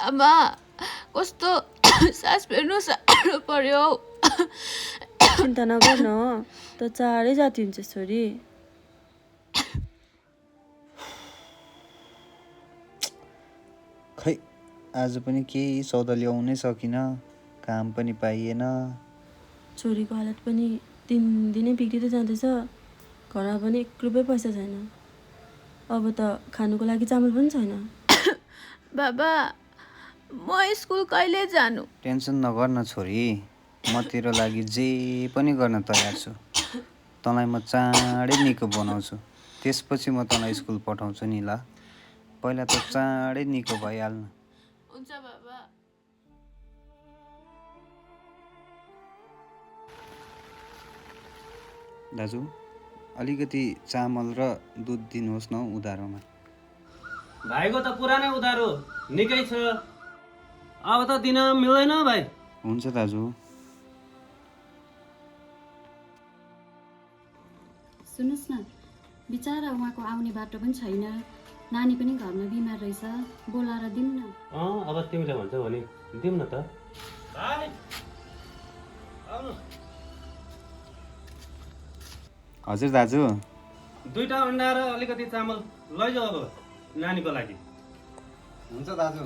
आमा कस्तो सास फेर्नु साह्रो पर्यो। चिन्ता नगर न, त चाँडै जाती हुन्छ छोरी। खै आज पनि केही सौदा ल्याउनै सकिनँ, काम पनि पाइएन। छोरीको हालत पनि दिनदिनै बिग्रिँदै जाँदैछ। घरमा पनि 1 रुपियाँ पैसा छैन। अब त खानुको लागि चामल पनि छैन। बाबा म स्कुल कहिले जानु? टेन्सन नगर न छोरी, म तेरो लागि जे पनि गर्न तयार छु। तँलाई म चाँडै निको बनाउँछु, त्यसपछि म तँलाई स्कुल पठाउँछु नि ल। पहिला त चाँडै निको भइहाल्नु। हुन्छ बाबा। दाजु अलिकति चामल र दुध दिनुहोस् न उधारोमा। भाइको त पुरानै उधारो निकै छ, अब त दिन मिल्दैन भाइ। हुन्छ दाजु। सुन्नुहोस् न, बिचरा उहाँको आउने बाटो पनि छैन, नानी पनि घरमा बिमार रहेछ, बोलाएर दिउँ न। अब तिमीले भन्छौ भने दिउँ न त। भाइ आउनु। हजुर दाजु। 2टा अन्डा र अलिकति चामल लैजाऊ अब नानीको लागि। हुन्छ दाजु।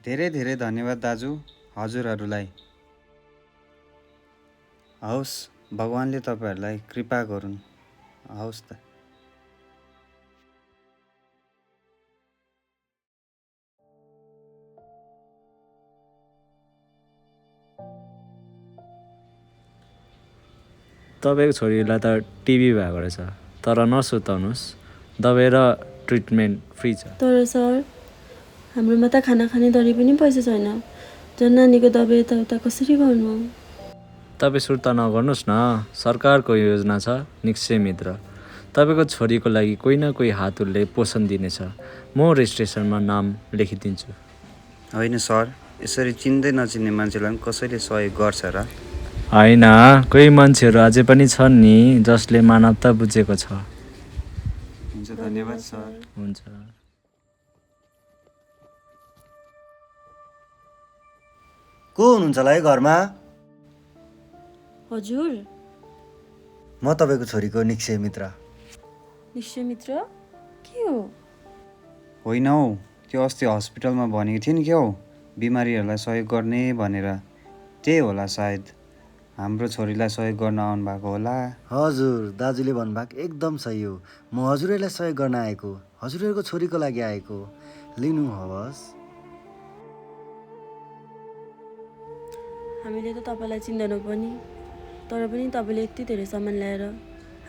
धेरै धेरै धन्यवाद दाजु हजुरहरूलाई। हवस्, भगवान्ले तपाईँहरूलाई कृपा गरून्। हवस् त। तपाईँको छोरीलाई त टिबी भएको रहेछ, तर नसुताउनुहोस्, दबाई र ट्रिटमेन्ट फ्री छ। तर सर, हाम्रोमा त खाना खाने दरी पनि पैसा छैन। झन् नानीको दबाई यताउता कसरी गर्नु? तपाईँ सुर्ता नगर्नुहोस् न, सरकारको योजना छ निक्षय मित्र। तपाईँको छोरीको लागि कोही न कोही हातुरले पोषण दिनेछ। म रेजिस्ट्रेसनमा नाम लेखिदिन्छु। होइन सर, यसरी चिन्दै नचिन्ने मान्छेलाई पनि कसैले सहयोग गर्छ र? होइन, कोही मान्छेहरू अझै पनि छन् नि जसले मानवता बुझेको छ। हुन्छ, धन्यवाद सर। हुन्छ। को हुनुहुन्छ होला है घरमा? हजुर। म तपाईँको छोरीको निक्षय मित्र। निश्चय मित्र के हो? होइन हौ, त्यो अस्ति हस्पिटलमा भनेको थियो नि क्या हौ, बिमारीहरूलाई सहयोग गर्ने भनेर। त्यही होला सायद, हाम्रो छोरीलाई सहयोग गर्न आउनुभएको होला। हजुर, दाजुले भन्नुभएको एकदम सही हो। म हजुरहरूलाई सहयोग गर्न आएको, हजुरहरूको छोरीको लागि आएको। लिनु हवस्। हामीले त तपाईँलाई चिन्दैनौँ पनि, तर पनि तपाईँले यति धेरै सामान ल्याएर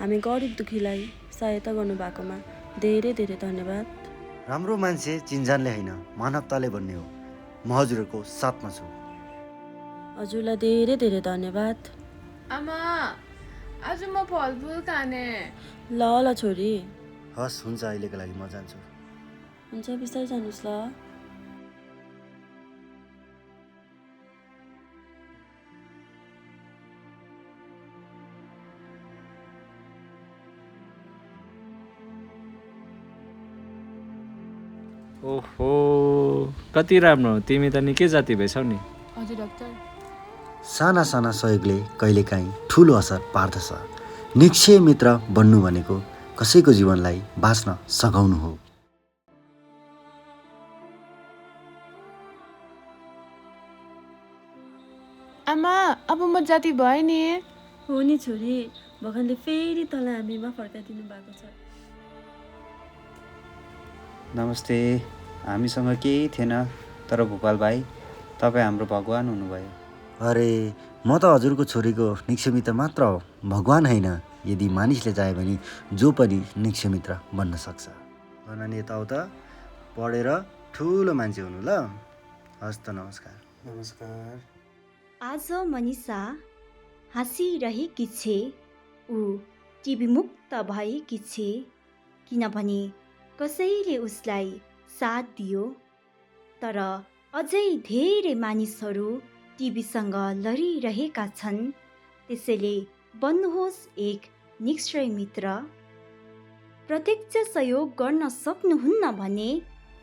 हामी गरिब दुखीलाई सहायता गर्नुभएकोमा धेरै धेरै धन्यवाद। राम्रो मान्छे चिन्जानले होइन, मानवताले भन्ने हो। म हजुरहरूको साथमा छु। हजुरलाई धेरै धेरै धन्यवाद। आमा आज म फलफुल खाने। ल ल छोरी। हस्, हुन्छ, अहिलेको लागि म जान्छु। हुन्छ, बिस्तारै जानुहोस् ल। ओहो, कति राम्रो, तिमी त निकै जाति भएछौ नि। हजुर डाक्टर। साना साना सहयोगले कहिलेकाहीँ ठुलो असर पार्दछ। निक्षय मित्र बन्नु भनेको कसैको जीवनलाई बाँच्न सघाउनु हो। आमा अब म जाति भएँ नि। हो नि छोरी, भगवान्ले फेरि तँलाई हामीमा फर्काइदिनु भएको छ। नमस्ते। हामीसँग केही थिएन, तर भोपाल भाइ तपाईँ हाम्रो भगवान हुनुभयो। अरे, म त हजुरको छोरीको निक्षय मित्र मात्र हो, भगवान होइन। यदि मानिसले चाह्यो भने जो पनि निक्षय मित्र बन्न सक्छ। नानी यताउता पढेर ठुलो मान्छे हुनु ल। हस् त, नमस्कार। नमस्कार। आज मनिषा हाँसिरहेकी छे, ऊ टिबी मुक्त भएकी छे, किनभने कसैले उसलाई साथ दियो। तर अझै धेरै मानिसहरू टिबीसँग लडिरहेका छन्। त्यसैले बन्नुहोस् एक निक्षय मित्र। प्रत्यक्ष सहयोग गर्न सक्नुहुन्न भने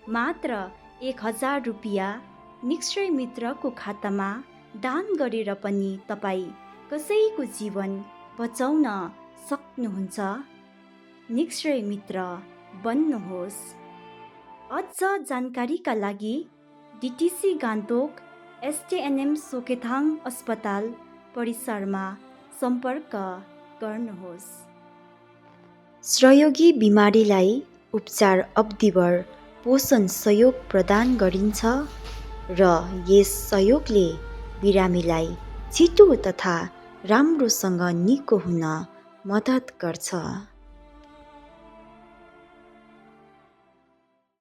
मात्र 1000 रुपियाँ निक्षय मित्रको खातामा दान गरेर पनि तपाईँ कसैको जीवन बचाउन सक्नुहुन्छ। निक्षय मित्र बन्नुहोस्। अझ जानकारीका लागि डिटिसी गान्तोक एसटिएनएम सोकेथाङ अस्पताल परिसरमा सम्पर्क गर्नुहोस्। सहयोगी बिमारीलाई उपचार अवधिभर पोषण सहयोग प्रदान गरिन्छ र यस सहयोगले बिरामीलाई छिटो तथा राम्रोसँग निको हुन मद्दत गर्छ।